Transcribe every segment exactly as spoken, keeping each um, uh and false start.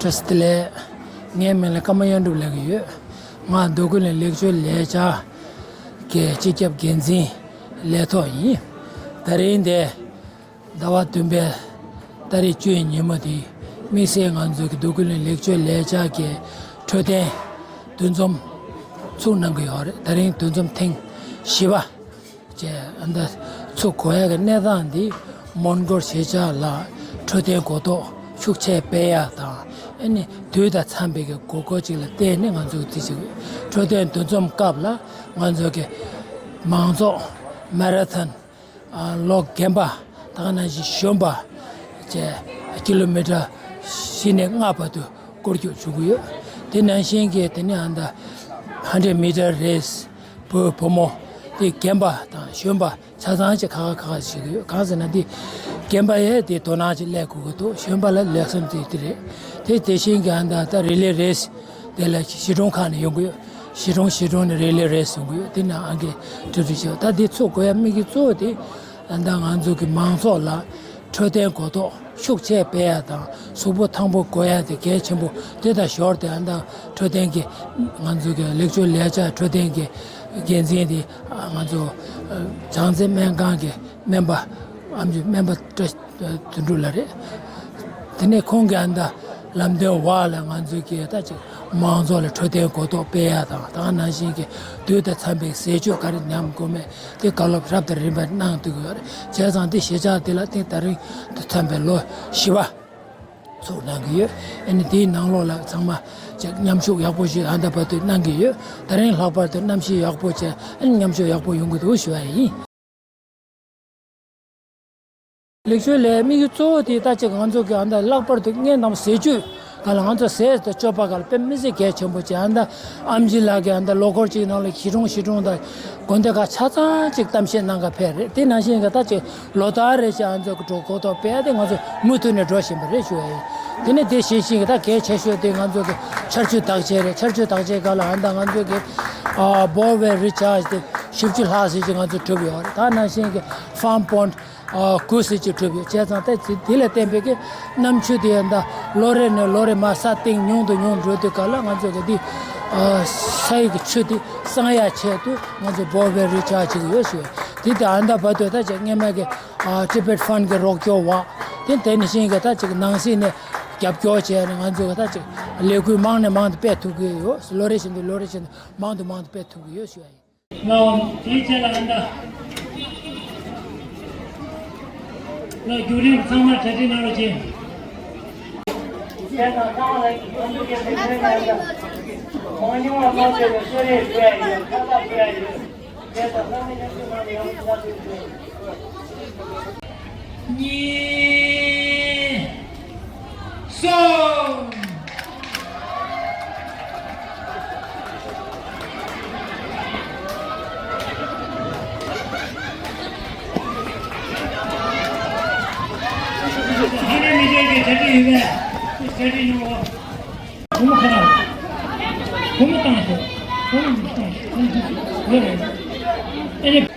བཀྲ་ཤིས་བདེ་ལེགས། ངའི་མིང་ལ་ཀརྨ་དབྱངས་སྒྲུབ་ལབ་ཀྱི་ཡོད། ང་མདོ་ཀུན་ལེགས་མདོ་ཀུན་ལེགས་སྦྱོར་ལས་འཆར་གྱི་སྤྱི་ཁྱབ་འགན་འཛིན་ལས་ཐོག་ཡིན། ད་རིང་འདི་ཟླ་བ་བདུན་པའི་ཏ་རིག་བཅུ་ཉིན་མོ་དེ་དམིགས་བསལ་ང་ཚོ་གི་མདོ་ཀུན་ལེགས་མདོ་ཀུན་ལེགས་སྦྱོར་ལས་འཆར་གྱི་འཕྲོད་བསྟེན་འདུ་འཛོམས་ཚུགས་གནང་གི་ཡོད་རེད། ད་རིང་འདུ་འཛོམས་ཐེངས་བཞི་པ། ཅེས་ཨ་མདའ་ཚུགས་དགོས་ཡ་གི་གནས་སྟངས་འདི་མོན་གྷོ་གཞིས་ཆགས་ལ་འཕྲོད་བསྟེན་གོ་རྟོགས་ཤུགས་ཆེ་སྤེལ་ཡ་དང་། ཨ་ནི་དུས་དང་འཚམས་པའི་གི་དགོས་མཁོ་ཅིག་ལ་བརྟེན་ནས་ང་ཚོ་གི་འདི་ཅིག་འཕྲོད་བསྟེན་འདུ་འཛོམས་སྐབས་ལ་ང་ཚོ་གི་མང་ཚོགས་མེ་ར་ཐོན་ལོ་རྒན་པ་དང་ནང་བཞིན་གཞོན་པ་བཅས་ཀི་ལོ་མི་ཊར་བཞི་ནས་ལྔ་བར་དུ་སྐོར་སྐྱོད་བྱུང་གི་ཡོད། དེ་ནང་བཞིན་གྱི་དེ་ནས་ཨ་མདའ་ཧན་ཌེཌ་མི་ཊར་རེས་བུ་བུ་མོ་དེ་རྒན་པ་དང་གཞོན་པ་ཆ་ཚང་ཅིག་ཁག་ཁག་ཁག་ཁག་བྱེད་ཀྱི་ཡོད། གང་ཟེར་ན་དེ་རྒན་པ་ཡས་དེ་དོ་སྣང་ཅིག་སླེབས་དགོས་ཀྱི་འདུག་གཞོན་པ་ལ་ལེགས་ཤོམ་དེ་དེ་རེད། དེ་དེ་བཞིན་གྱི་ཨ་མདའ་ད་རི་ལེ་རེས་དེ་ལ་གཞིས་གྲོང་ཁག་ནས་ཡོང་གི་ཡོད། གཞིས་གྲོང་གཞིས་གྲོང་ནས་རི་ལེ་རེས་ཡོང་གི་ཡོད། དེ་ནས་ཨང་ཀི་འགྲུབ་འགྲུབ་བྱེད་ད་དེ་ཚུགས་དགོས་ཡ་དམིགས་ཡུལ་གཙོ་བོ་དེ་ཨ་མདའ་ང་ཚོ་གི་མང་ཚོགས་ལ་འཕྲོད་བསྟེན་གོ་རྟོགས་ཤུགས་ཆེ་སྤེལ་ཡ་དང་གཟུགས་པོ་ཐང་པོ་དགོས་ཡ་དེ་གལ་ཆེན་པོ་དེ་དང་ཞོར་དེ་ཨ་མདའ་འཕྲོད་བསྟེན་གྱི་ང་ཚོ་གི་ལེགས་བཅོས་ལས་འཆར་འཕྲོད་བསྟེན་གྱི་འགན་འཛིན་དེ་ང་ཚོ་བྱང་རྩེ་སྨན་ཁང་གི་སྨན་པ་ཨམ་ཆི་སྨན་པ་བཀྲ་དོན་གྲུབ་ལགས་རེད། དེ་ནས་ཁོང་གིས་ཨ་མདའ་ལམ་སྟོན་འོག་ལ་ང་ཚོ་གི་ད་ཅིག་མང་ཚོགས་ལ་འཕྲོད་བསྟེན་གོ་རྟོགས་སྤེལ་ཡ་དང་ད་ག་ནང་བཞིན་གྱི་དུས་དང་འཚམས་པའི་ཟས་སྤྱོད་ག་རེ་ཉམས་དགོས་མེད་དེ་བཀའ་སློབ་རབ་དང་རིམ་པ་གནང་བསྡད་ཀྱི་ཡོད་རེད། བྱས་ཙང་དེ་གཞིས་ཆགས་དེ་ལ་ཐེངས་ད་རིང་དུ་འཚམས་པའི་ལོ་བཞི་པ་ཚུགས་གནང་གི་ཡོད། ཨ་ནི་དེའི་ནང་ལོགས་ལ་ཚང་མ་ཅིག་མཉམ་ཞུགས་ཡག་པོ་ཞིག་ཨ་མདའ་བར་དུ་གནང་གི་ཡོད། ད་རིང་ལྷག་པར་དུ་གནམ་གཤིས་ཡག་པོ་བྱས་ཨ་ནི་མཉམ་ཞུགས་ཡག་པོ་ཡོང་གི་འདུག་ཞུ་བ་ཡིན། ལེགས་བཅོས་ལས་དམིགས་ཡུལ་གཙོ་བོ་དེ་ད་ཅིག་ང་ཚོ་གི་ཨ་མདའ་ལྷག་པར་དུ་ངས་ནམ་ཟས་བཅུད་ག་ལ་ང་ཚོ་ཟས་དང་སྤྱོད་པ་ག་ལ་དཔེ་མི་སྲིད་གལ་ཆེན་པོ་བྱས། ཨ་མདའ་ཨམ་ཆི་ལགས་ཀྱིས་ཨ་མདའ་ལོ་འཁོར་གཅིག་ནང་ལ་གཞིས་གྲོང་གཞིས་གྲོང་དང་དགོན་སྡེ་ཁག་ཆ་ཚང་ཅིག་གཏམ་བཤད་གནང་ག་ཕེབས་རེད། དེ་ནང་བཞིན་གྱི་ད་ཅིག་ལོ་ལྟར་རེ་བཞིན་ཨ་ཚོ་གི་འགྲོ་གོ་རྟོགས་སྤེལ་ཏེ་ང་ཚོ་མུ་མཐུད་ནས་འགྲོ་བཞིན་པ་རེད་ཞུ་བ་ཡིན། དེ་ནས་དེ་བཞིན་བཞིན་གྱི་ད་གལ་ཆེ་ཤོས་དེ་ང་ཚོ་གི་ཆར་ཆུ་དག་ཆས་རེད། ཆར་ཆུ་དག་ཆས་ག་ལ་ཨ་མདའ་ང་ཚོ་གི་ཨ་བོར་ཝེལ་རི་ཆར་ཇི་དེ་བཞི་བཅུ་ལྷག་ཙམ་ཅིག་ང་ཚོ་གྲུབ་ཡོད་རེད། ད་ནང་བཞིན་གྱི་ཕམ་པོན་ཌི་ཨ་དགུ་ཙམ་ཅིག་གྲུབ་ཡོད། བྱས་ཙང་ད་དེ་དེ་ལ་བརྟེན་པའི་གི་གནམ་ཆུ་དེ་ད་ལོ་རེ་ནས་ལོ་རེ་མར་ས་སྟེང་ཉུང་དུ་ཉུང་དུ་འགྲོ་དུས་ག་ལ་ང་ཚོ་གི་འདི་ཨ་ས་ཡི་གི་ཆུ་དེ་གཙང་ཡ་ཆེད་དུ་ང་ཚོ་བོར་ཝེལ་རི་ཆར་ཇི་བྱེད་ཀྱི་ཡོད་ཞུ་ཡོད། དེ་དེ་ཨ་མདའ་བར་དུ་ད་ཅིག་སྔོན་མ་གི་ཨ་ཊི་བེཊ་ཕན་ཌི་གི་རོགས་སྐྱོར་འོག་དེ་དེ་ནང་བཞིན་གྱི་ད་ཅིག་ནང་སྲིད་ནས་རྒྱབ་སྐྱོར་བྱས་ནས་ང་ཚོ་གི་ད་ཅིག་ལས་འགུལ་མང་ནས་མང་དུ་སྤེལ་ཐུབ་ཀྱི་ཡོད། ལོ་རེ་བཞིན་དུ་ལོ་རེ་བཞིན་དུ་མང་དུ་མང་དུ་སྤེལ་ཐུབ་ཀྱི་ཡོད་ཞུ་བ་ཡིན། ལའོ། དེའི་ཆེད་ལ་ཨ་མདའ་ལ་རྒྱུགས་རིང་ཚང་མ་གྲ་སྒྲིག་གནང་རོགས་གྱིས། གཉིས། གསུམ། ཧ་ལས་མི་བྱེད་ཀྱི་གྲ་སྒྲིག་ཡོད་པས། གྲ་སྒྲིག་གནང་རོགས། སྒོར་མོ་ཁ་ནང་། སྒོར་མོ་བཏང་ཤོག་སྒོར་མོ་མི་བཏང་ཤོག་ཡོད་རེད། ཨེ་ནི།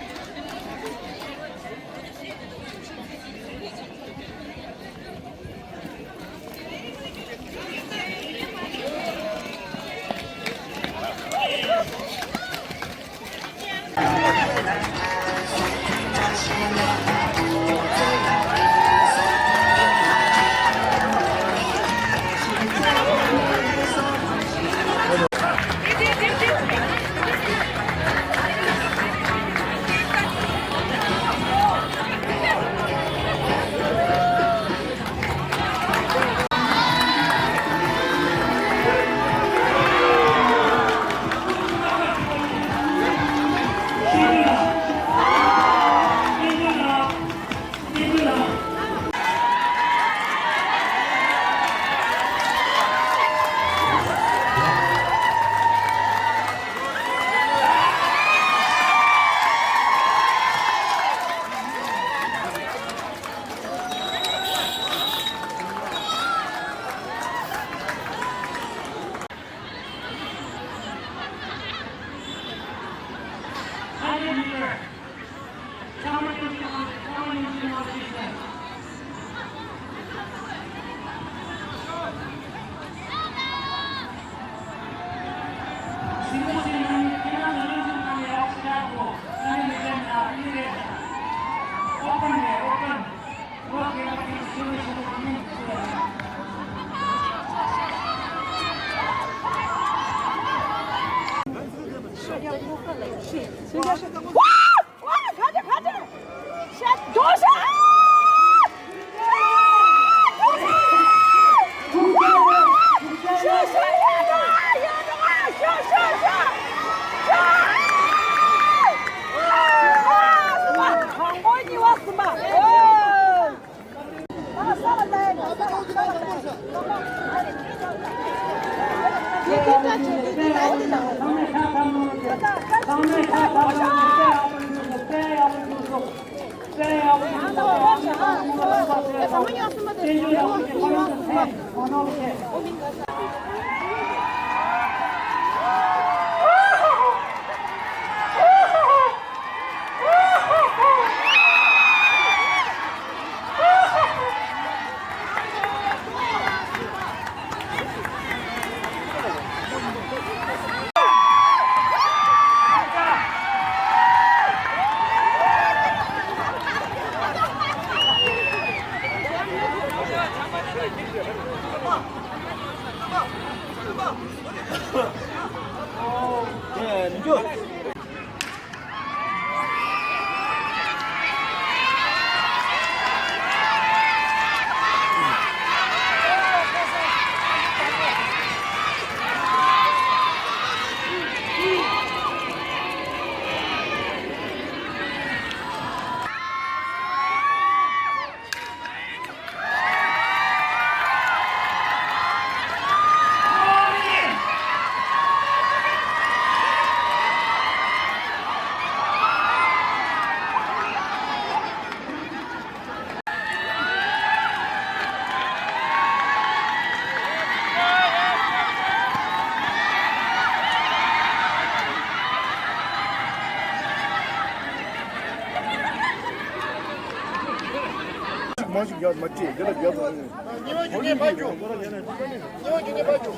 མང་ཞིག་རྒྱག་མ་བྱེད་རྒྱ་ལ་རྒྱག་དང་། ཉི་མ་བཅུ་གཉིས་ཕར་རྒྱུག་ཉི་མ་བཅུ་གཉིས་ཕར་རྒྱུག་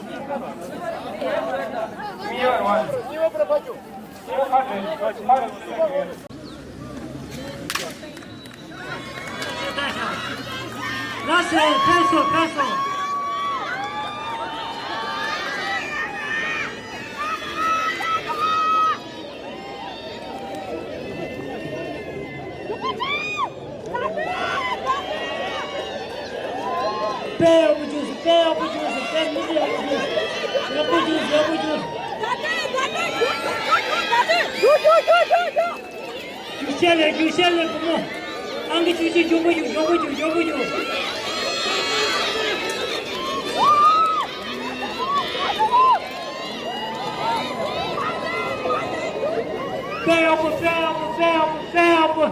ཉི་མ་པུ་ར་ཕར་རྒྱུག་ལགས་སོ། ཕེབས་སོ། ཕེབས་སོ། དཔེ་ཡག་པོ་བྱུང་སོང་། དཔེ་ཡག་པོ་བྱུང་སོང་། དཔེ་མི་ཡག་པོ་བྱུང་སོང་། ཡག་པོ་བྱུང་སོང་། ཡག་པོ་བྱུང་སོང་། རྒྱུག་ཤར་ལེ། རྒྱུག་ཤར་ལེ། བུ་མོ། ཨང་ཀི་བཅུ་གཅིག་མགྱོགས་པོ་རྒྱུགས། མགྱོགས་པོ་རྒྱུགས། མགྱོགས་པོ་རྒྱུགས། དཔེ་ཡག་པོ། དཔེ་ཡག་པོ། དཔེ་ཡག་པོ། དཔེ་ཡག་པོ།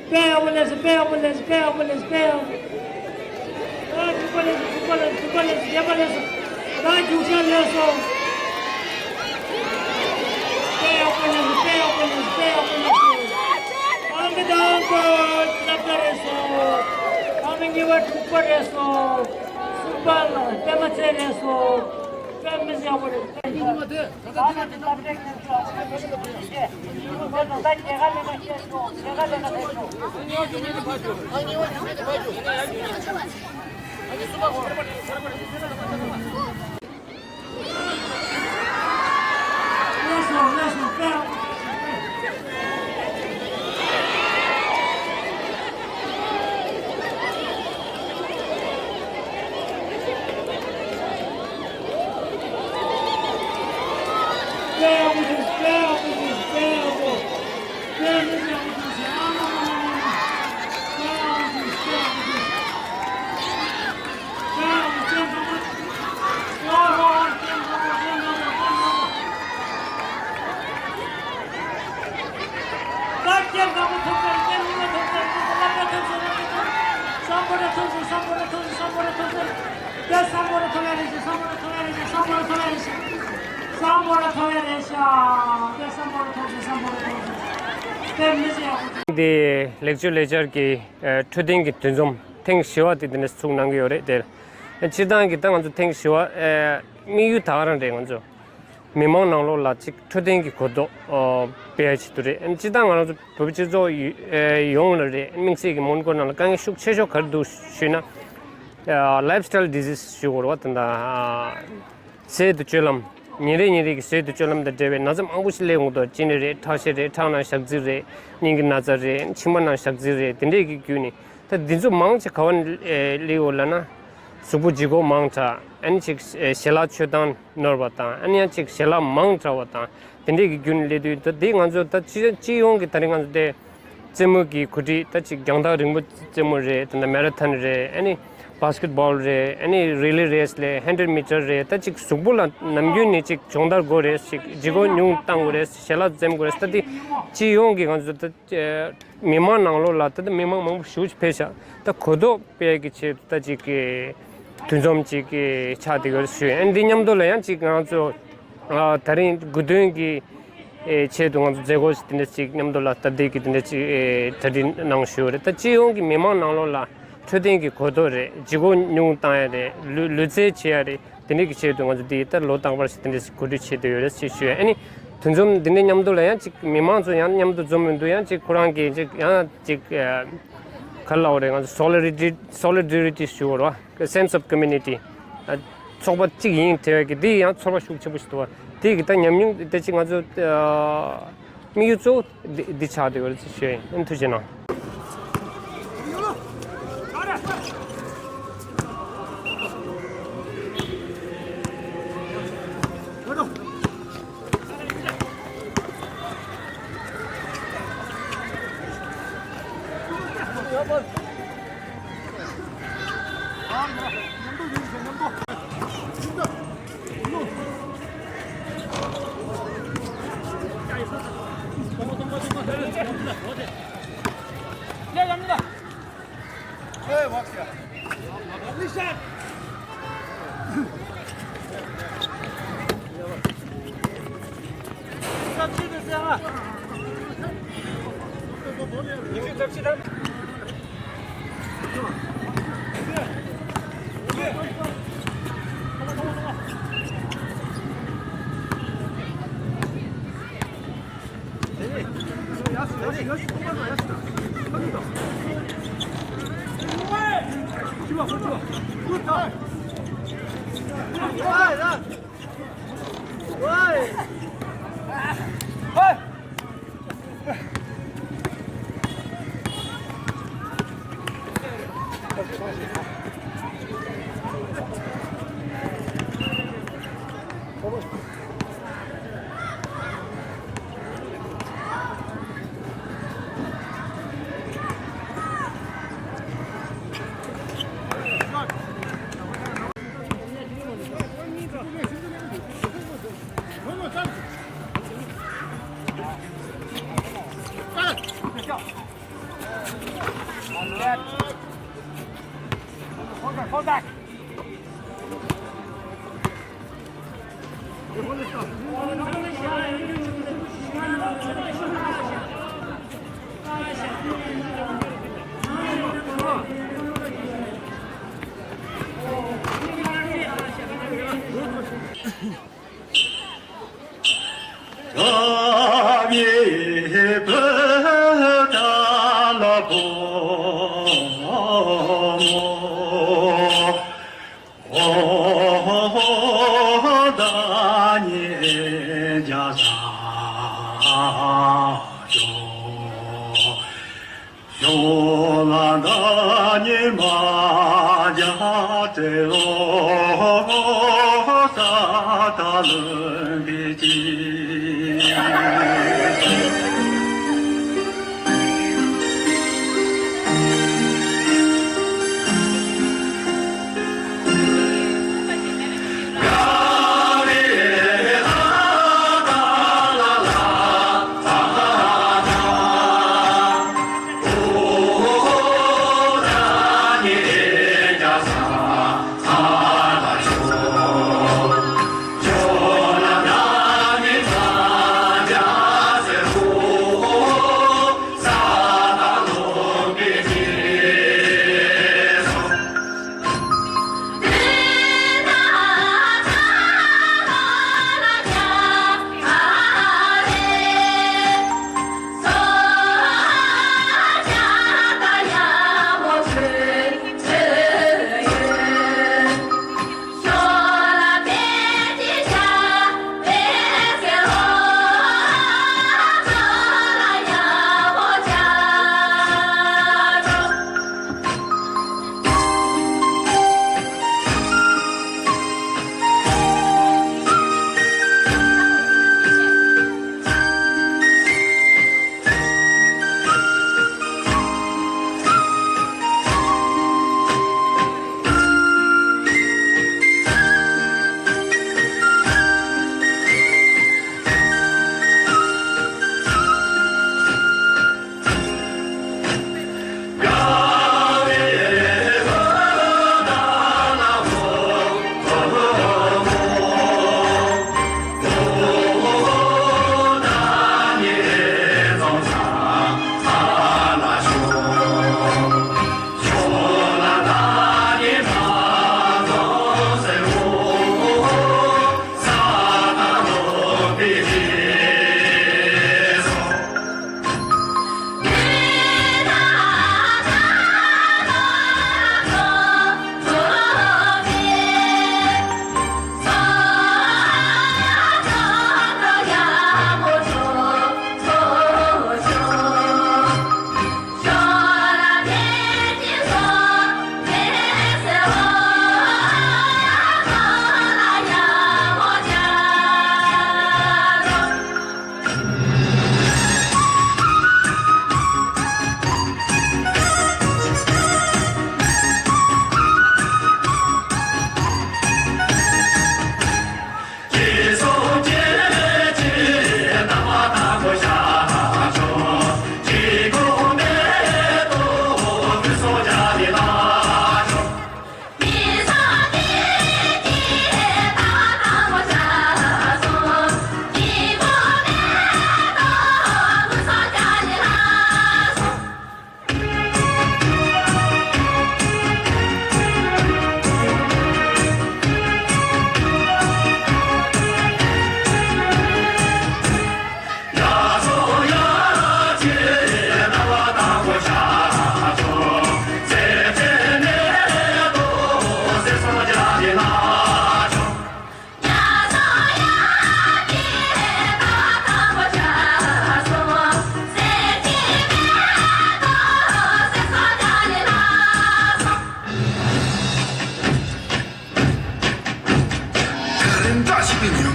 དཔེ་ཡག་པོ་ལས་སོང་། དཔེ་ཡག་པོ་ལས་སོང་། དཔེ་ཡག་པོ་ལས་སོང་། དཔེ་ཡག་པོ། ཨ། དྲུག་པ་ལས་སོང་། དྲུག་པ་ལས་སོང་། དྲུག་པ་ལས་སོང་། བརྒྱད་པ་ལས་སོང་། ད་རྒྱུག་ཤར་ལས་སོང་། དཔེ་ཡག་པོ་ལས་སོང་། དཔེ་ཡག་པོ་ལས་སོང་། དཔེ་ཡག་པོ་ལས་སོང་། ཨང་ཀི་དང་པོ་སློབ་གྲྭ་རེད་སོང་། ཨང་ཀི་གཉིས་པ་དྲུག་པ་རེད་སོང་། གསུམ་པ་ལ་པད་མ་ཚེ་རེད་སོང་། དཔེ་མི་སྲིད་ཡག་པོ་རེད། དེ་ལེགས་བཅོས་ལས་འཆར་གྱི་ཨ་འཕྲོད་བསྟེན་གྱི་འདུ་འཛོམས་ཐེངས་བཞི་པ་དེ་འདི་ནས་ཚུགས་གནང་གི་ཡོད་རེད། དེ་སྤྱིར་བཏང་གི་ད་ང་ཚོ་ཐེངས་བཞི་པ་ཨ་དམིགས་ཡུལ་ད་ག་རང་རེད། ང་ཚོ་མི་མང་ནང་ལོགས་ལ་ཅིག་འཕྲོད་བསྟེན་གྱི་གོ་རྟོགས་ཨ་སྤེལ་ཡ་ཆེད་དུ་རེད། སྤྱིར་བཏང་ང་རང་ཚོ་བོད་པའི་སྤྱི་ཚོགས་ཡོ་ཨ་ཡོངས་ལ་རེད། དམིགས་བསལ་གྱི་མོན་གྷོ་ནང་ལ་དཀའ་ངལ་ཤུགས་ཆེ་ཤོས་ག་རེ་འདུག་ཞུས་ན། ཨ་lifestyle disease ཞུ་དགོས་རེད་བ། ད་ལྟ་ཨ་ཟས་དང་སྤྱོད་ལམ། ཉིན་རེ་ཉིན་རེ་གི་ཟས་དང་སྤྱོད་ལམ་དང་འབྲེལ་བའི་ན་ཚ་མང་པོ་ཞིག་སླེབས་ཡོང་གི་འདུག་གཅིན་སྙི་རེད། ཁྲག་ཤེད་རེད། ཁྲག་ནང་ཞག་རྩི་རེད། སྙིང་གི་ན་ཚ་རེད། མཆིན་པ་ནང་ཞག་རྩི་རེད། དེ་འདྲས་ཀྱི་བརྒྱུད་ནས། ད་འདི་ཚོ་མང་ཆེ་ག་བ་ནས་སླེབས་ཡོད་ལབ་ན། གཟུགས་པོ་ལྗིད་ཁོག་མང་དྲགས། ཨ་ནི་ཅིག་ཞལ་ལག་མཆོད་སྟངས་ནོར་བ་དང་། ཨ་ནི་ཡང་ཅིག་ཞལ་ལག་མང་དྲགས་པ་དང་། དེ་འདྲས་ཀྱི་བརྒྱུད་ནས་སླེབས་དུས། ད་འདི་ང་ཚོ་ད་སྤྱི་སྤྱི་ཡོངས་ཀྱི་ད་རིང་ང་ཚོ་དེ་རྩེད་མོ་གི་གོ་སྒྲིག་ད་ཅིག་རྒྱང་ཐག་རིང་པོ་རྩེད་མོ་རེད། ད་ལྟ་མེ་ར་ཐོན་རེད། ཨ་ནི་བྷ་སི་ཀེ་ཊི་བྷོལ་རེད། ཨ་ནི་རི་ལེ་རེས་ལས་ཧན་ཌེ་རེཌ་མི་ཊར་རེད། ད་ཅིག་གཟུགས་པོ་ལ་ནམ་རྒྱུན་ནས་ཅིག་སྦྱོང་བརྡར་དགོས་རེད། ཅིག་ལྗིད་ཁོག་ཉུང་བཏང་དགོས་རེད། ཞལ་ལག་འཛེམ་དགོས་རེད། ད་འདི་སྤྱི་ཡོངས་ཀྱི་ང་ཚོ་ད། མི་མང་ནང་ལོགས་ལ་ད་ལྟ་མི་མང་མང་པོ་ཞེ་པོ་ཅིག་ཕེབས་ཤག་ད་གོ་རྟོགས་སྤེལ་གྱི་ཆེད་དུ་ད་ཅིག་གི་འདུ་འཛོམས་ཅིག་གི་ཆགས་བསྡད་ཡོད་ཞུ། ཨ་ནི་འདི་མཉམ་དུ་ལ་ཡང་ཅིག་ང་ཚོ་ཨ་ད་རིང་དགུ་སྟོན་གྱི་ཨེ་ཆེད་དུ་ང་ཚོ་མཛད་སྒོ་ཞིག་དེ་འདྲ་ཅིག་མཉམ་དུ་ལ་སྟབས་བདེ་གི་དེ་འདྲ་ཅིག་ཨེ་གྲ་སྒྲིག་གནང་ཞུ་རེད། ད་སྤྱི་ཡོངས་ཀྱི་མི་མང་ནང་ལོགས་ལ་འཕྲོད་བསྟེན་གྱི་གོ་རྟོགས་རེད། ལྗིད་ཁོག་ཉུང་བཏང་ཡ་རེད། ལུས་ལུས་རྩལ་བྱེད་ཡ་རེད། དེ་འདྲའི་གི་ཆེད་དུ་ང་ཚོ་འདི་ད་ལོ་རྟག་པར་ཞིག་དེ་འདྲའི་གོ་སྒྲིག་བྱེད་བསྡད་ཡོད་རེད་ཅེས་ཞུ་ཡ། ཨ་ནི་དུས་འཛོམས་འདི་འདྲའི་མཉམ་དུ་ལ་ཡང་ཅིག་མི་མང་ཚོ་ཡང་མཉམ་དུ་འཛོམས་ཡོང་དུས་ཡང་ཅིག་ཁོ་རང་གི་ཅིག་ཡང་ཅིག་ག་རེ་ལབ་དགོས་རེད། ང་ཚོ་སོ་ལི་ཌི་རི་ཊི་སོ་ལི་ཌི་རི་ཊི་ཞུ་དགོས་རེད་བ། སེན་སི་ཨོཕ་ཀོ་མུ་ནི་ཊི། ཚོགས་པ་གཅིག་ཡིན་དེ་བས་ཀྱི་འདི་ཡང་ཚོར་བ་ཤུགས་ཆེན་པོ་ཞིག་འདུག་བ། དེ་གི་ད་ཉམས་མྱོང་དེ་ཅིག་ང་ཚོ་དམིགས་ཡུལ་གཙོ་བོ་འདི་འདི་ཆགས་བསྡད་ཡོད་རེད་ཅེས་ཞུ་ཡ་ཡིན། ཐུགས་རྗེ་གནང་།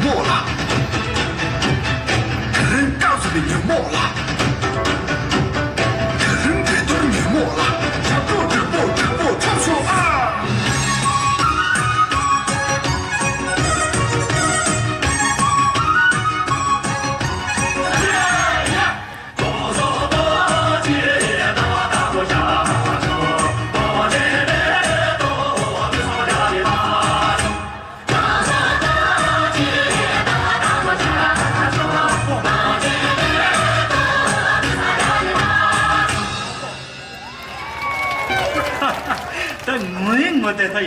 མོ་ལ། དེ་རིང་སྐབས་སུ་ནི་ཉོན་མོངས་ལ། དེ་རིང་དེ་དོར་ཉོན་མོངས་ལ། ཞབས་བྲོ་དྲག་པོ་དྲག་པོ་འཁྲབ་ཤོག་ཨ། ད་ངོ་ཡི་ངོ་དེ་ད།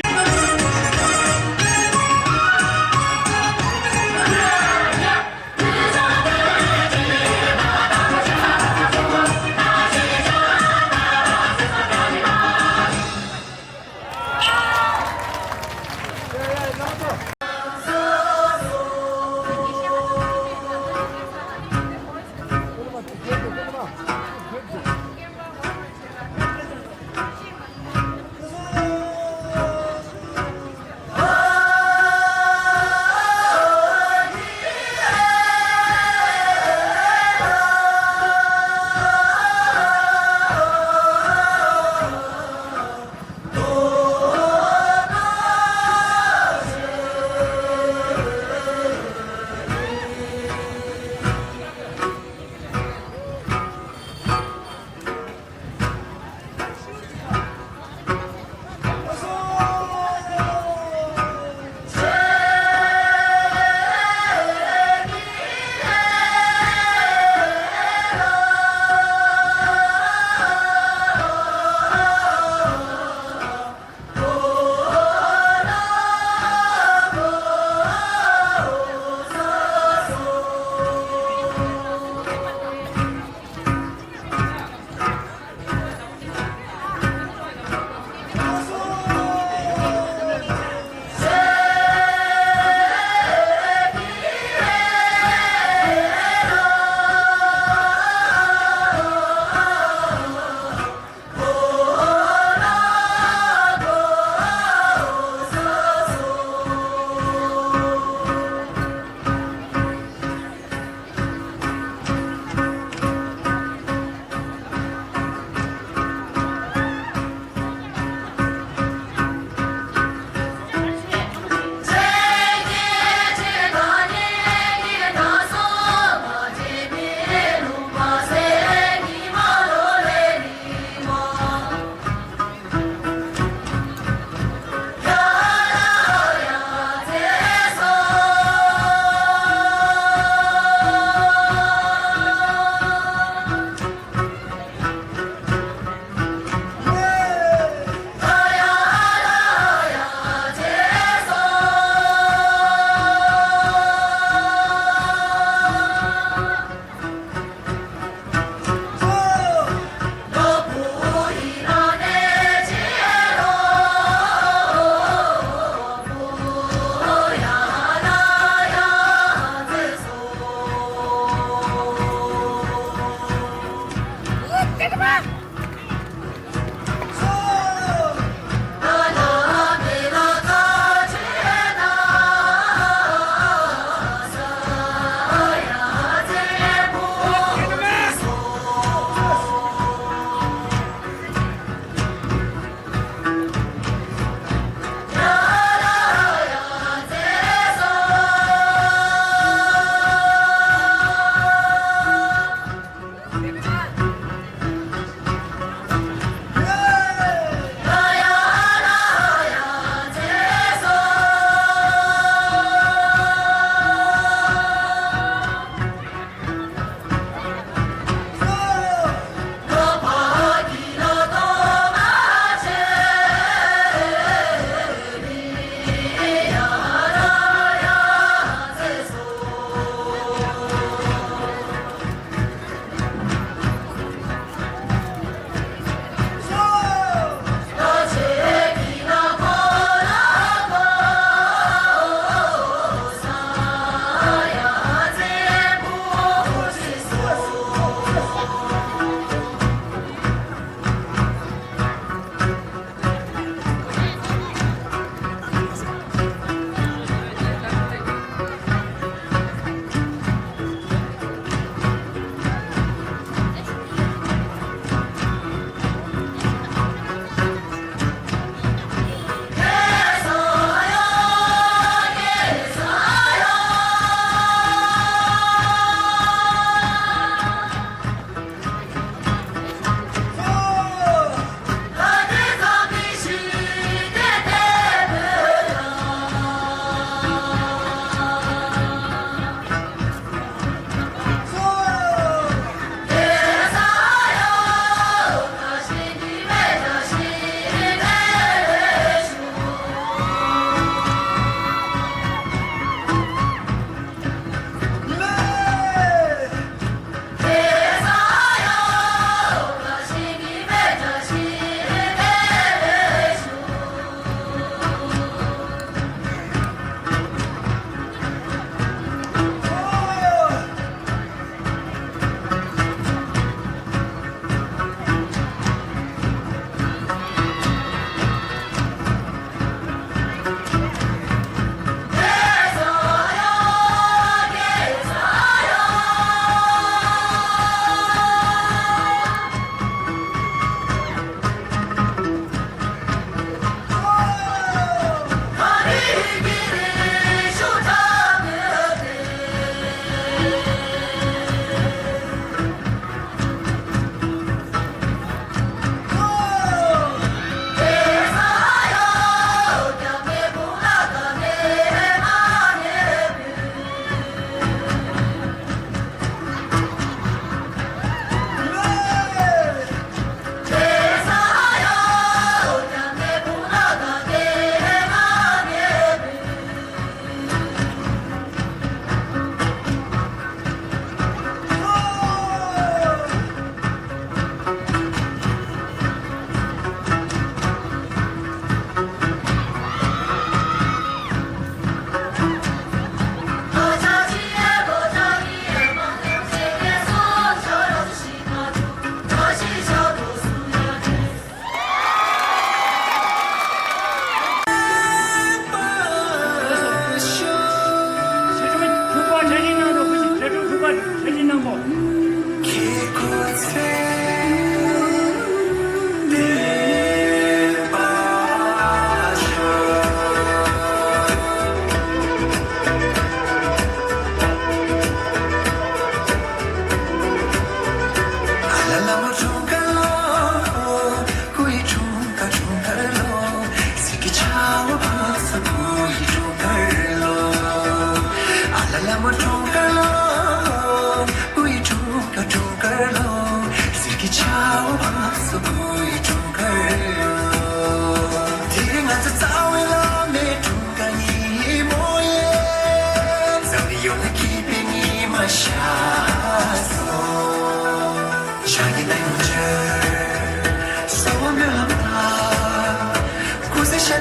ང་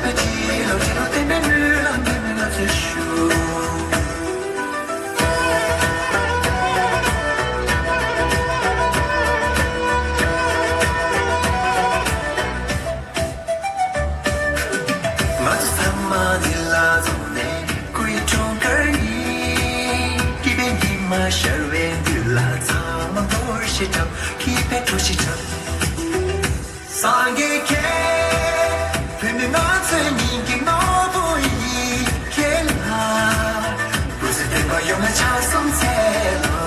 ཚོ་ཚང་མ་འདི་ལ་འཛོམས་ནས་སྐུ་ཡི་འཁྲུངས་སྐར་ཡིན། སྐྱིད་པའི་ཉི་མ་ཤར་བའི་དུས་ལ་ཚང་མ་འདོར་ཞིག་འཁྲབ། སྐྱིད་པའི་གྲོགས་ཤིག་འཁྲབ། སངས་རྒྱས་ཁྱེད། བོད་མི་ང་ཚོའི་སྙིང་གི་ནོར་བུ་ཡིན། ཁྱེད་ལ་སྐུ་ཚེ་བརྟན་པ་ཡོང་བའི་ཕྱག་འཚལ་ལོ།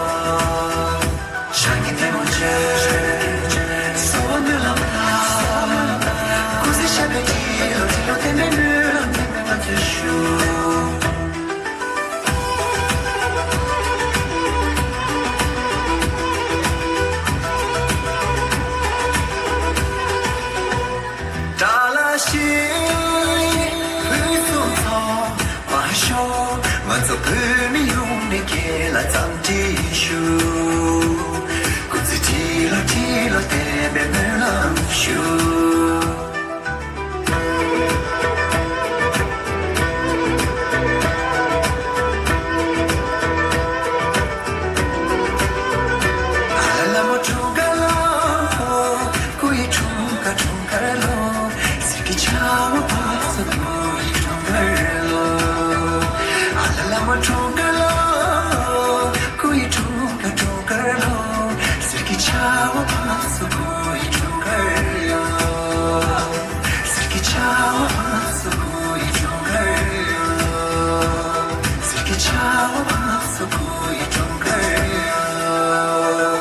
ཞང་གི་ཐལ་མོ་སྦྱར། གསོལ་བ་སྨོན་ལམ་བཏབ། སྐུ་ཚེ་ཞབས་པད་བརྟན་ལོ། བརྟན་ལོ་བརྟན་པའི་སྨོན་ལམ་བརྟན་པའི་བརྟན་པའི་ཞུ། ཏཱ་ལ་ཤིང་ཕུན་སུམ་ཚོགས་པར་ཤོག་ང་ཚོ་བོད་མི་ཡོངས་ནས་ཁྱེད་ལ་འཚམས་འདྲི་ཞུ། སྐུ་ཚེ་ཁྲི་ལོ་ཁྲི་ལོ་བརྟན་པའི་སྨོན་ལམ་ཞུ། ཨ་ལ་ལ་མོ་འཁྲུངས་སྐར་ལོ། སྐུ་ཡི་འཁྲུངས་སྐར་འཁྲུངས་སྐར་ལོ། གསེར་གྱི་ཆར་པ་བབས་སོང་། སྐུ་ཡི་འཁྲུངས་སྐར་ལོ། ཨ་ལ་ལ་མོ་འཁྲུངས་སྐར་ལོ། སྐུ་ཡི་འཁྲུངས་སྐར་འཁྲུངས་སྐར་ལོ། གསེར་གྱི་ཆར་པ་བབས་སོང་། སྐུ་ཡི་འཁྲུངས་སྐར་ལོ། གསེར་གྱི་ཆར་པ་བབས་སོང་། སྐུ་ཡི་འཁྲུངས་སྐར་ལོ། གསེར་གྱི་ཆར་པ་བབས་སོང་། སྐུ་ཡི་འཁྲུངས་སྐར་ལོ།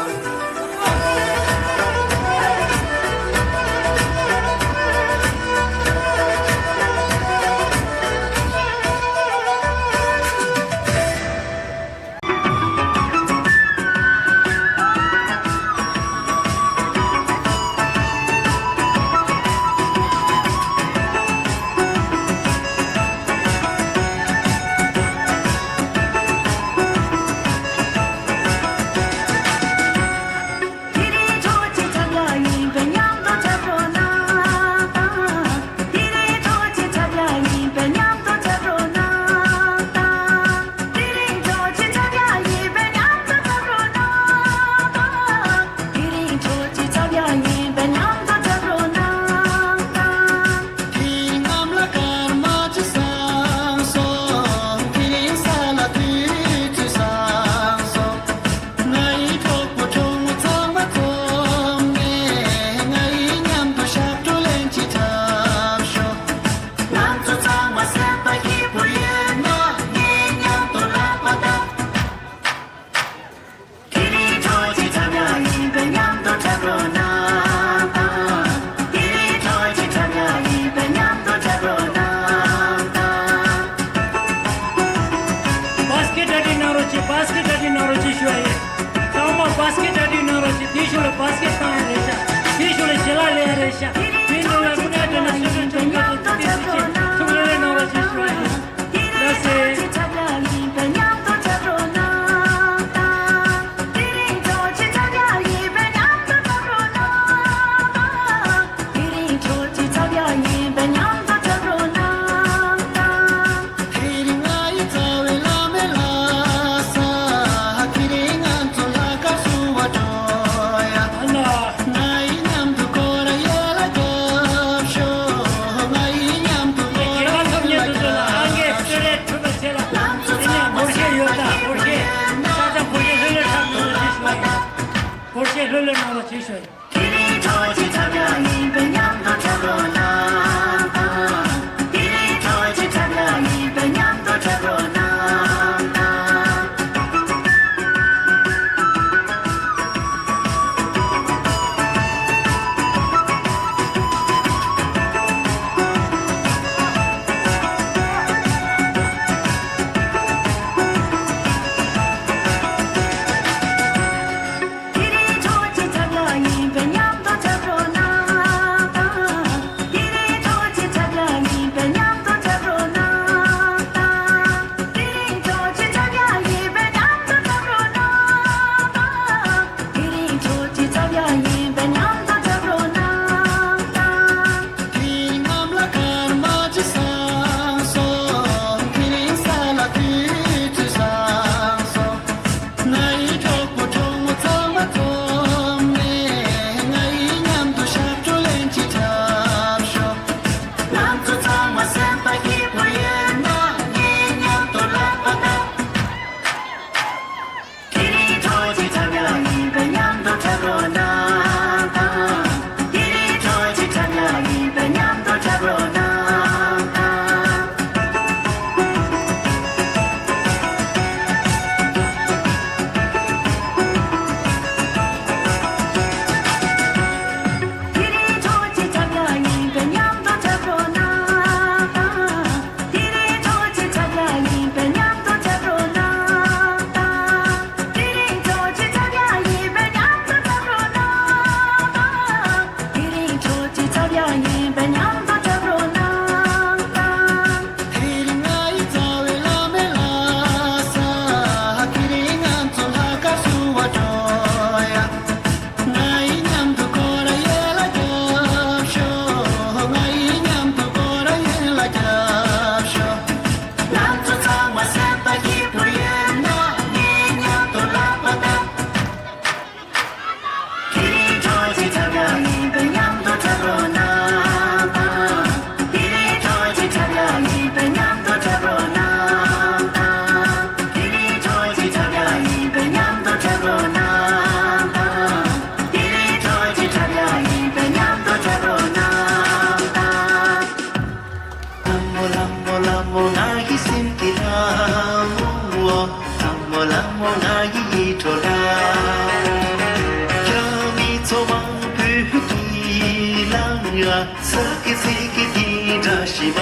ཤི་མ་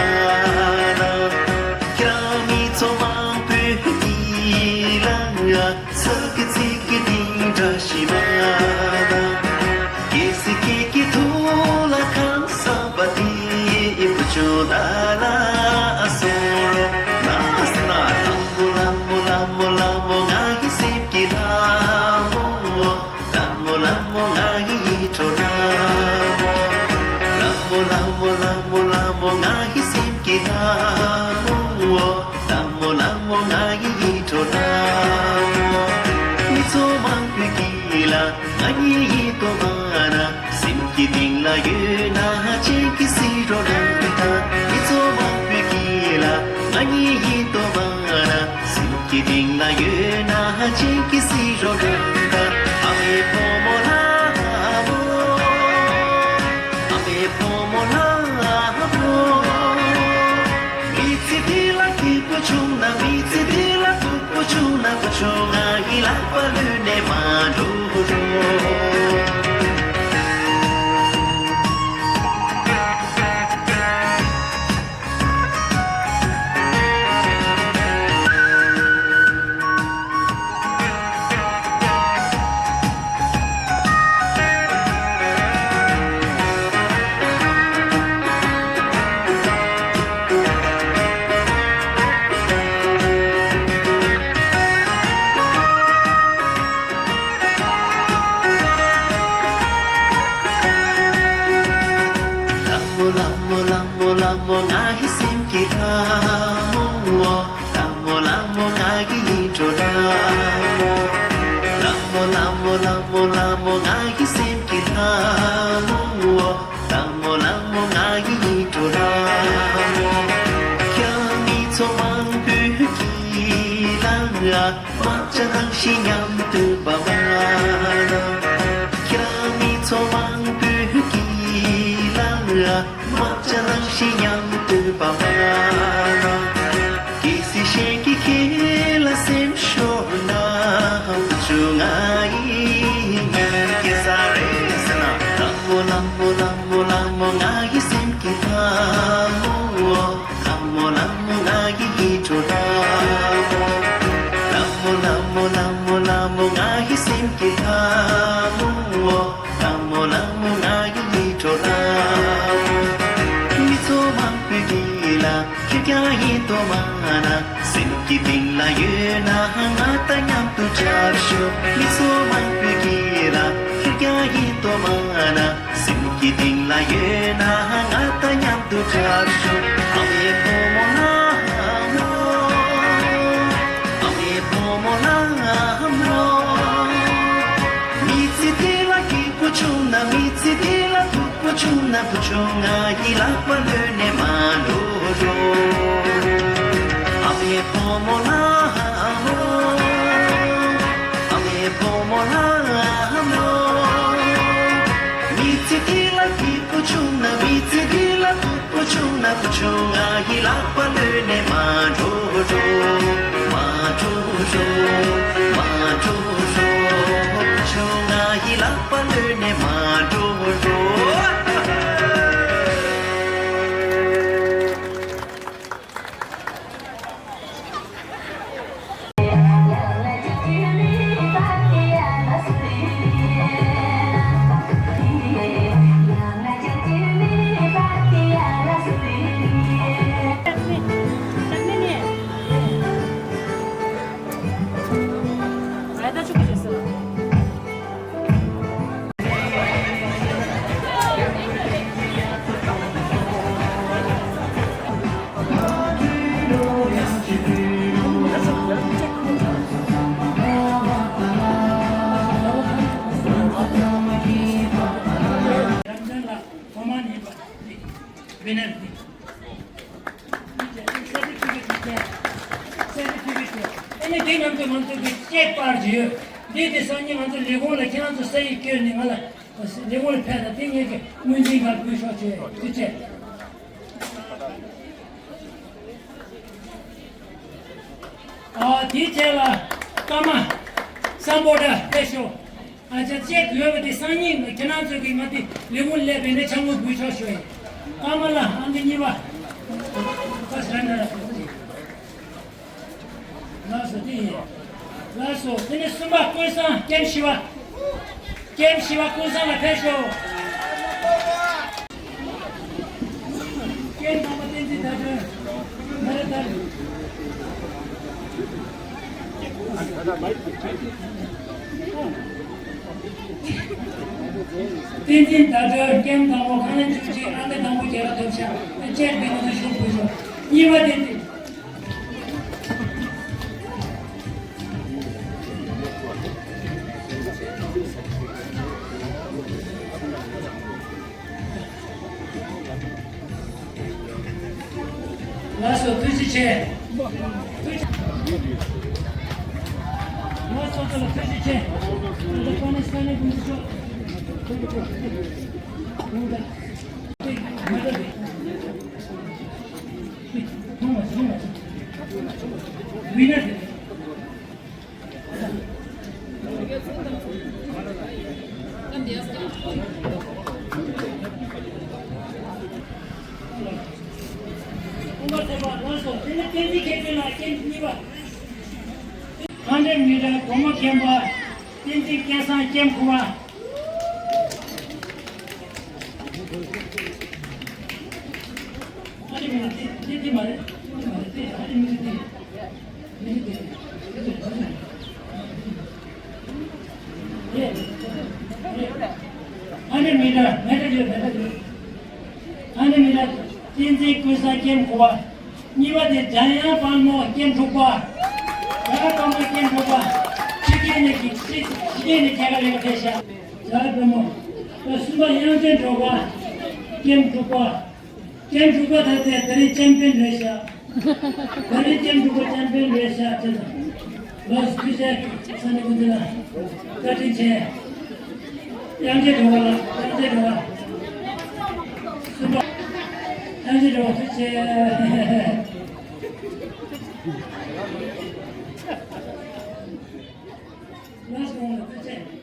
ན། ཁྱེད་རང་མི་ཚོ་མང་པོས་ཀྱི་ལ་ང་ཚ་གི་ཚིག་གི་དིང་འདྲ་ཤི་མ་ན། གལ་སྲིད་ཁྱེད་ཀྱི་ཐུགས་ལ་ཁང་བཟང་པ་དེ་ཡི་བུ་ཆུང་ད་ལ་ཨ་སོ་རོ་ན་སི་ན། ལ་མོ་ལ་མོ་ལ་མོ་ལ་མོ་ང་གི་སེམས་ཀྱི་ལ་མོ། ལ་མོ་ལ་མོ་ང་ཡི་ཡིད་འཕྲོག་ལ་མོ། ལ་མོ་ལ་མོ་ལ་མོ་ལ་མོ་ང་ཡི་སེམས་ཀྱི་ལ་མོ། ལ་མོ་ལ་མོ་ང་ཡི་ཡིད་འཕྲོག་ལ་མོ། མི་ཚོགས་མང་པོའི་དཀྱིལ་ལ་ང་གཉིས་ཡིན་དོ་མ་ན། སེམས་ཀྱི་གཏིང་ལ་ཡོད་ན་ཧ་ཅང་གི་སི་རོ་རང་ད། མི་ཚོགས་མང་པོའི་དཀྱིལ་ལ་ང་གཉིས་ཡིན་དོ་མ་ན། སེམས་ཀྱི་གཏིང་ལ་ཡོད་ན་ཧ་ཅང་གི་སི་རོ་རང་ད། ཨ་མའི་བུ་མོ་ལ་མོ། ཨ་མའི་བུ་མོ་ལ་མོ། མི་ཚེ་འདི་ལ་སྐྱིད་པོ་བྱུང་ན། མི་ཚེ་འདི་ལ་སྡུག་པོ་བྱུང་ན། བུ་ཆུང་ང་ཡི་ལག་པ་ལུས་ནས་མ་འགྲོ་རོགས། ལ་མོ་ལ་མོ་ལ་མོ་ལ་མོ་ང་ཡི་སེམས་ཀྱི་ལ་མོ། ལ་མོ་ལ་མོ་ང་གི་ཡིད་འཕྲོག་ལ་མོ། ལ་མོ་ལ་མོ་ལ་མོ་ལ་མོ་ང་གི་སེམས་ཀྱི་ལ་མོ། ལ་མོ་ལ་མོ་ང་གི་ཡིད་འཕྲོག་ལ་མོ། ཁྱེད་རང་མི་ཚོགས་མང་པོའི་དཀྱིལ་ལ་ང་དམག་ཆ་ནང་བཞིན་མཉམ་དུ་བབས་ན། ཁྱེད་རང་མི་ཚོགས་མང་པོའི་དཀྱིལ་ལ་ང་དམག་ཆ་ནང་བཞིན་མཉམ་དུ་བབས་ན། གལ་སྲིད་གཞན་གྱིས་ཁྱེད་ལ་སེམས་ཤོར་ན། བུ་ཆུང་ང་ཡི་ཉིན་སྐྱེལ་ས་རེད་ཟེར་ན། ལ་མོ་ལ་མོ་ལ་མོ་ལ་མོ་ང་ཡི་སེམས་ཀྱི་ལ་མོ། ལ་མོ་ལ་མོ་ང་ཡི་ཡིད་འཕྲོག་ལ་མོ། ལ་མོ་ལ་མོ་ལ་མོ་ལ་མོ་ང་ཡི་སེམས་ཀྱི་ལ་མོ། ལ་མོ་ལ་མོ་ང་ཡི་ཡིད་འཕྲོག་ལ་མོ། མི་ཚོགས་མང་པོའི་དཀྱིལ་ལ་ཁྱེད་ཀྱང་ཡིན་དོ་མ་ན། སེམས་ཀྱི་གཏིང་ལ་ཡོད་ན་ང་དང་མཉམ་དུ་འཁྲབ་ཤོག་མི་ཚོགས་མང་པོའི་དཀྱིལ་ལ་ཁྱེད་ཀྱང་ཡིན་དོ་མ་ན། སེམས་ཀྱི་གཏིང་ལ་ཡོད་ན་ང་དང་མཉམ་དུ་འཁྲབ་ཤོག་ཨ་མའི་བུ་མོ་ལ་མོ། ཨ་མའི་བུ་མོ་ལ་མོ། མི་ཚེ་འདི་ལ་སྐྱིད་པོ་བྱུང་ན། མི་ཚེ་འདི་ལ་སྡུག་པོ་བྱུང་ན། བུ་ཆུང་ང་ཡི་ལག་པ་ལུས་ནས་མ་འགྲོ་རོགས། ཨ་མའི་བུ་མོ་ལ་མོ། ཨ་མའི་བུ་མོ་ལ་མོ། མི་ཚེ་འདི་ལ་སྐྱིད་པོ་བྱུང་ན། མི་ཚེ་འདི་ལ་སྡུག་པོ་བྱུང་ན། བུ་ཆུང་ང་ཡི་ལག་པ་ལུས་ནས་མ་འགྲོ་རོགས། མ་འགྲོ་རོགས། མ་འགྲོ་རོགས། བུ་ཆུང་ང་ཡི་ལག་པ་ལུས་ནས་མ་འགྲོ་རོགས། ཨ་ནི་དེ་ང་ཚོ་ང་ཚོ་གི་ཁྱད་པར་ཅིག་ཡོད། འདི་དེ་སང་ཉིན་ང་ཚོ་ལས་ཁུངས་ལ་ཁྱེད་རང་ཚོ་ས་ཡིག་བསྐྱོན་ནས་ང་ལ་ལས་ཁུངས་ལ་ཕེབས་ན་དེ་ངེད་ཀྱི་ངོས་འཛིན་གར་འབུལ་ཤོག་ཅེས་ཐུགས་རྗེ་ཆེ། ཨ་དེའི་རྗེས་ལ་ཀརྨ་སམ་བྷོ་ཊ་ཕེབས་ཤོག་ཨ་ཅག་ཅེས་དགོས་པ་དེ་སང་ཉིན་ཁྱེད་རང་ཚོ་གིས་ང་དེ་ལས་ཁུངས་སླེབས་པའི་ནས་ཆང་བུ་འབུལ་ཆོག་ཞུ་ཡིན། ཀརྨ་ལགས་ཨང་ཀི་གཉིས་པ། ལགས་སོ། དེ་ཡིན། ལགས་སོ། དེ་ནས་གསུམ་པ་ཀུན་བཟང་ཀེམ་བཞི་པ། ཀེམ་བཞི་པ་ཀུན་བཟང་ལགས་ཕེབས་ཤོག་ཀེམ་དང་པོ་བསྟན་འཛིན་ཟླ་སྒྲོན། མེ་ར་དར། བསྟན་འཛིན་ཟླ་སྒྲོན་ཀེམ་དང་པོ་ཁང་ལེན་བཅུ་གཅིག་ཨང་ཀི་དང་པོ་རྒྱལ་ཁ་ཐོབ་ཤག་ཨ་ཅེར་སྦེ་ང་ཚོ་ཞུ་དགོས་ཤོག་གཉིས་པ་བསྟན་འཛིན། ལགས་སོ། ཐུགས་རྗེ་ཆེ། ཐུགས་རྗེ། ལགས་སོ། ཚོ་ལ་ཐུགས་རྗེ་ཆེ། ད་ལྟ་ཀོ་ནེ་ས་ནེ་ཀུན་ཏུ་ཤོག་མི་ན། ཧན་ཌེ་མི་ཊར་སྒོར་མོ་ཀེམ་པ། བསྟན་འཛིན་སྐལ་བཟང་ཀེམ་ཁུ་བ། ཨ་ནི་མི་འདི་འདི་འདི་མ་རེད། འདི་མ་རེད། འདི་ཨ་ནི་མི་འདི་འདི་མི་འདི་འདི་འདི་འདི་ཨ་ནི་མི་འདྲ་མི་འདྲ་ཡོད། མི་འདྲ་ཡོད། ཨ་ནི་མི་འདྲ། བསྟན་འཛིན་ཀུན་བཟང་ཀེམ་ཁུ་བ། གཉིས་པ་དེ་འཇམ་དབྱངས་དཔལ་མོ་ཀེམ་དྲུག་པ། འཇམ་དབྱངས་དཔལ་མོ་ཀེམ་དྲུག་པ། ཕྱི་རྒྱལ་ནས་ཀྱི་ཕྱི་ཕྱི་རྒྱལ་ནས་རྒྱལ་ཁ་ལེན་ཕེབས་ཤག་འཇམ་དབྱངས་དཔལ་མོ། གསུམ་པ་དབྱངས་ཅན་སྒྲོལ་དཀར་ཀེམ་དྲུག་པ། ཀེམ་དྲུག་པ་ད་ཚེ་ད་རིང་ཅེམ་པིན་རེད་ཤག་ད་རིང་ཀེམ་དྲུག་པ་ཅེམ་པིན་རེད་ཤག་ཅེས་དང་། ལགས་སོ། ཐུགས་རྗེ་ཆེ། ས་གནས་ཀུན་ཏུ་ལ་བཀའ་དྲིན་ཆེ། དབྱངས་ཅན་སྒྲོལ་དཀར་ལགས། དབྱངས་ཅན་སྒྲོལ་དཀར། གསུམ་པ། དབྱངས་ཅན་སྒྲོལ་དཀར་ཐུགས་རྗེ་ཆེ། ལགས་སོ། ཐུགས་རྗེ་ཆེ།